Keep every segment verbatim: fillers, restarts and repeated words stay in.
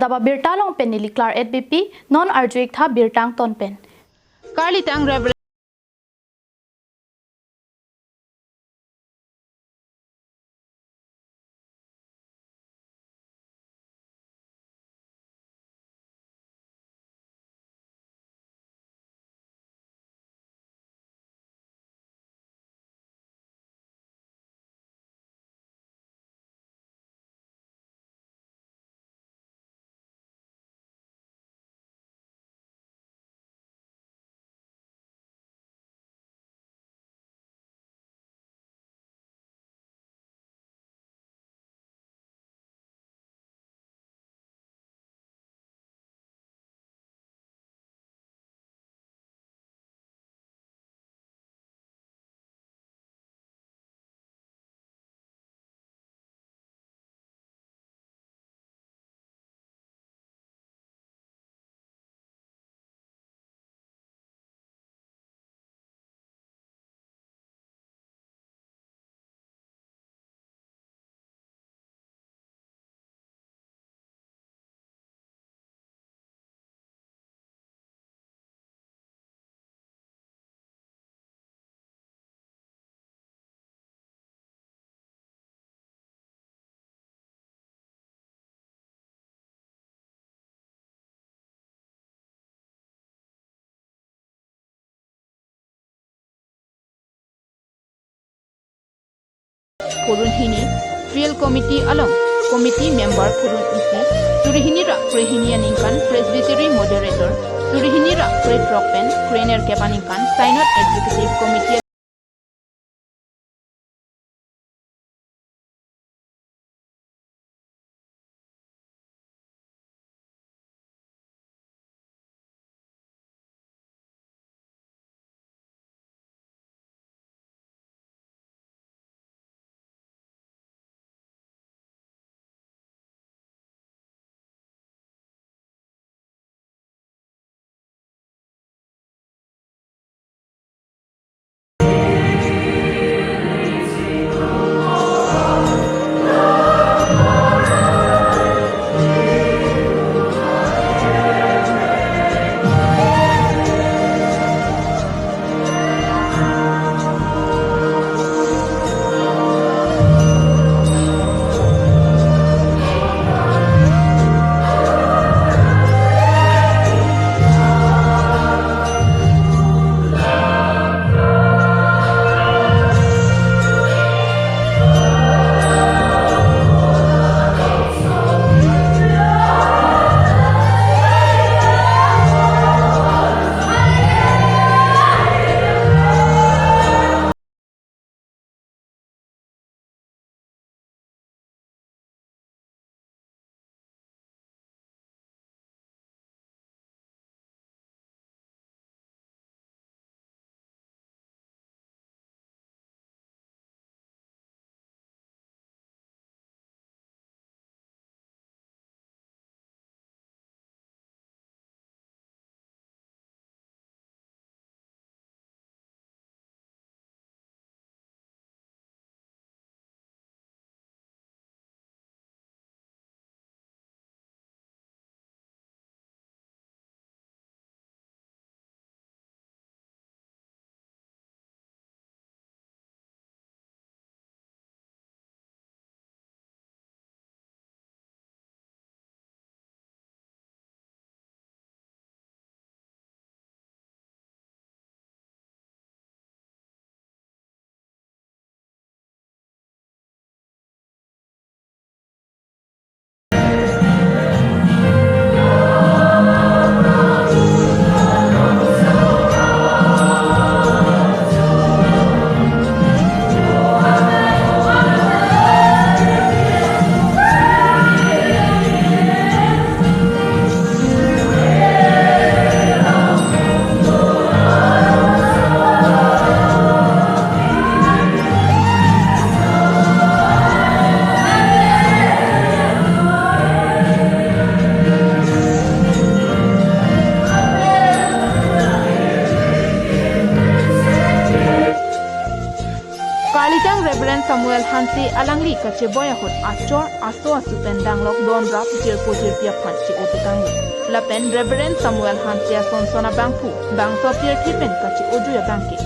Daba birta along pen neli Klar Etbipi, non arju-ik tha birta angton pen. Karlitang Reverend Phurun hini, Trial Committee along Committee Member phurun isi, suri hini ra kre hini aningkan Presbytery Moderator, suri hini ra kre throk pen kre nerkep aningkan Synod Executive Committee Tang Reverend Samuel Hanse alangli kacheboi ahut achor aso asu pen danglok don rap jirpo jirpi aphan che-o tekanglo. Lapen Reverend Samuel Hanse asonson abangphu bangso pirthe pen kache-ojui abangke.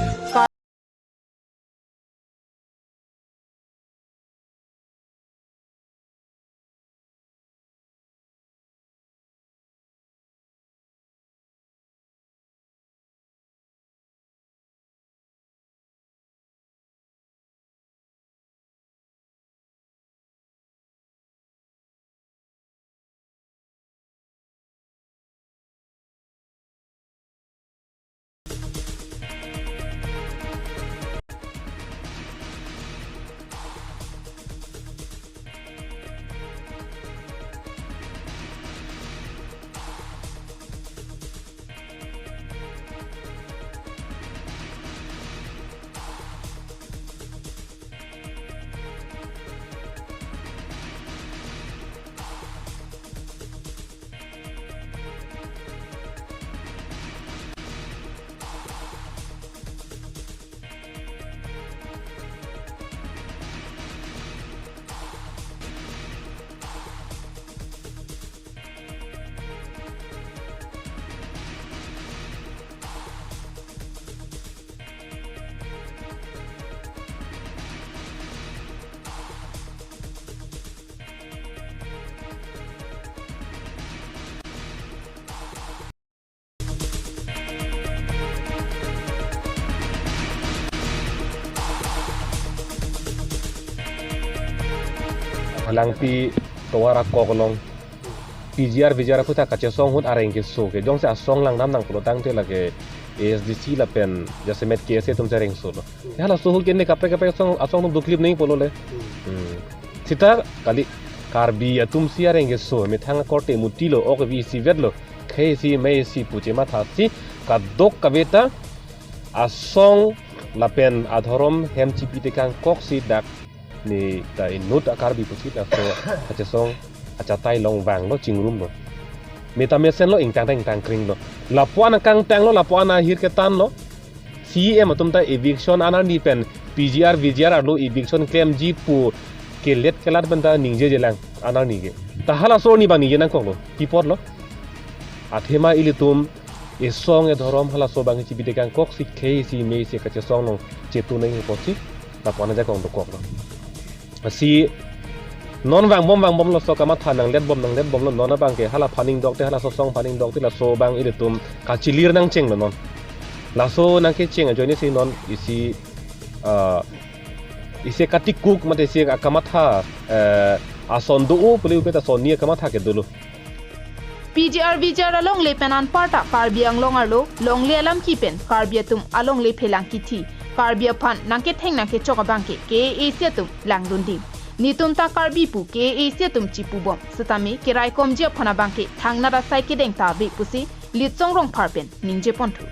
Langpi tovar akok along P G R V G R aphuthak kachesong ahut areng keso ke jongsi asong langdam nang pulo tangte lake A S D C lapen jasemet K S A atum chareng solo. Halaso ahut kene kaprek kaprek asong, asong atum doklip nangji pulo le. Hmm. Seta kali Karbi atum si areng keso methang akorte mutilo, ok vi isivetlo, khei isi mei isi pu chematha si kadokave ta asong lapen adhorom hem chipi tekangkok si dak ne ta inut a-Karbi pusi laso kachesong achatai along vanglo, chingrumlo. Meta mesenlo, ingtang ta ingtang kringlo. Lapu-an akangtanglo, lapu-an ahir ketanlo. C E M atum ta eviction anarni pen P G R V G R arlo eviction klemji pu kelet kelat pen ta ningjejelang anarni ke. Ta halaso arni abang ningje nangkoklo, pi apotlo. Athema ilitum esong edhorom halaso abang chipi tekangkok si khei isi mei isi kachesong along chetu nangji apotsi lapu-an ajakong dokoklo. Si non vangbom vangbomlo, so kamatha nangletbom nangletbomlo, non abangke hala aphan ingdokte, halaso asong aphan ingdokte laso abang ilitum kachilir nangchenglo non. Laso nangkecheng ajoine si non isi, ah, isi katikuk mate isi akamatha, eh, ason do-o pule upet asonni akamatha ke dolo. P G R V G R alongle pen anparta Karbi Anglong arlo longle alam ki pen Karbi atum alongle phelang kithi, Karbi aphan nangketheng nangkechok abangke K A A C atum langdundim. Netum ta Karbi pu K A A C atum chipubom, setame keraikomji aphan abangke thangnat asai kedeng ta ave pusi Litsong Rongphar pen ningjeponthu.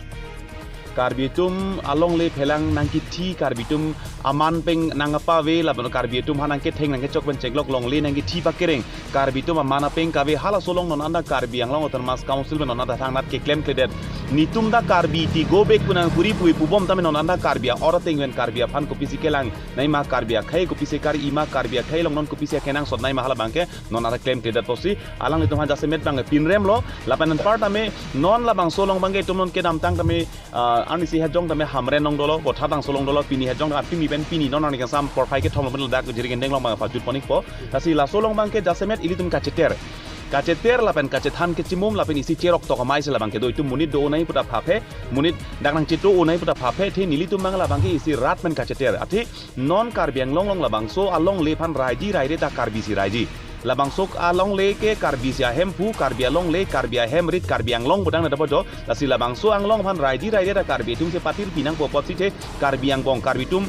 Karbi atum alongle phelang nangkithi, Karbi atum aman pen nangkapave, lapen Karbi atum aphan nangketheng nangkechok pen chenglok longle nangkithi pakereng, Karbi atum aman apeng kave, halaso along non anta Karbi Anglong Autonomous Council pen non anta thangnat keklemkledet. Netum ta Karbi ti go back pu nangkuri pu pubom tame non anta Karbi a-or ateng pen Karbi aphan kopisi kelang nangji ma, Karbi akhei kopisi kar-i ma, Karbi akhei along non kopisi akenangsot nangji ma, hala abangke non anta klemkledet pusi alanglitum aphan jasemet abangke pinremlo. Lapen anparta me non labangso along abangke itum non kedamtang tame, ah, arnisi hejong tame Hamren along dolo, Bothatangso along dolo, pini hejong tame pini pen pini non arni kangsam porphai kethom lapen ladak Jirikindeng along abang pajutpon-ikpo. Lasi laso along abangke jasemet ilitum kacheter, kacheter lapen kachethan kechimum lapen isi cherok tok amei si labangke do. Itum monit do-o nangji pu ta phaphe, monit dak nangchetu-o nangji pu ta phaphe, athe nelitum abang labangke isi rat pen kacheter. Athe non Karbi Anglong along labangso alongle aphan raiji raire ta Karbi si raiji. Labangso alongle ke Karbi si ahemphu, Karbi alongle, Karbi ahemrit, Karbi Anglong putang neta bojo. Lasi labangso Anglong aphan raiji raire ta Karbi atum si patirpi nangpo apotsi the Karbi angbong, Karbi atum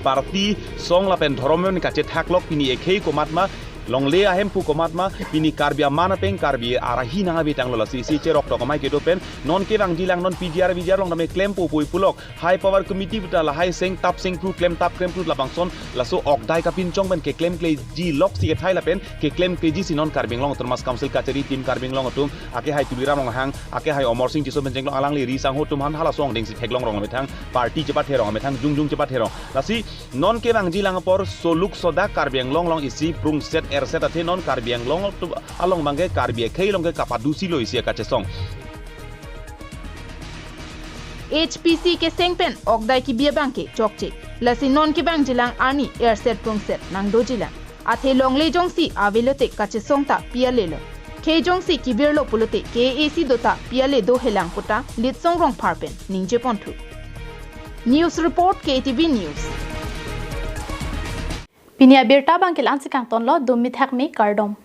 party, song lapen dhorom pen kachethak lok, pini ekhei komat ma, Longle ahemphu komat ma, pini Karbi aman apeng Karbi arahi nang abi tanglo, lasi isi cherok tok amai kedo pen non kevangji lang non P G R V G R along tame klempo pui pulok. High power committee puta lahai seng tap seng pru klem tap klem pru labangson laso ok dai kapinchong pen keklemkleji loksi kethai lapen keklemkleji si non Karbi Anglong Autonomous Council kachari team Karbi Anglong atum, ake hai Tuliram Ronghang, ake hai Omor Sing Tisso pen chenglong alangli ri sangho atum aphan halaso angdeng si theklong rong methang party chepat herong methang jungjung chepat herong. Lasi non kevangji lang apor soluk sodak Karbi Anglong along isi prungset erset athe non Karbi Anglong atum along abangke Karbi akhei along ke kapadusi lo isi kachesong. H P C keseng pen ok dai kibi abangke chokche. Lasi non kevangji lang arni erset prungset nangdoji lang. Athe longle jongsi avelote kachesong ta pi ale lo. Khei jongsi kibirlo pulote K A A C do ta pi ale do helang puta Litsong Rongphar pen ningje ponthu. News report, K T V News. Pini abirta abangke la-an si kangtonlo, dum mithak me, kardom.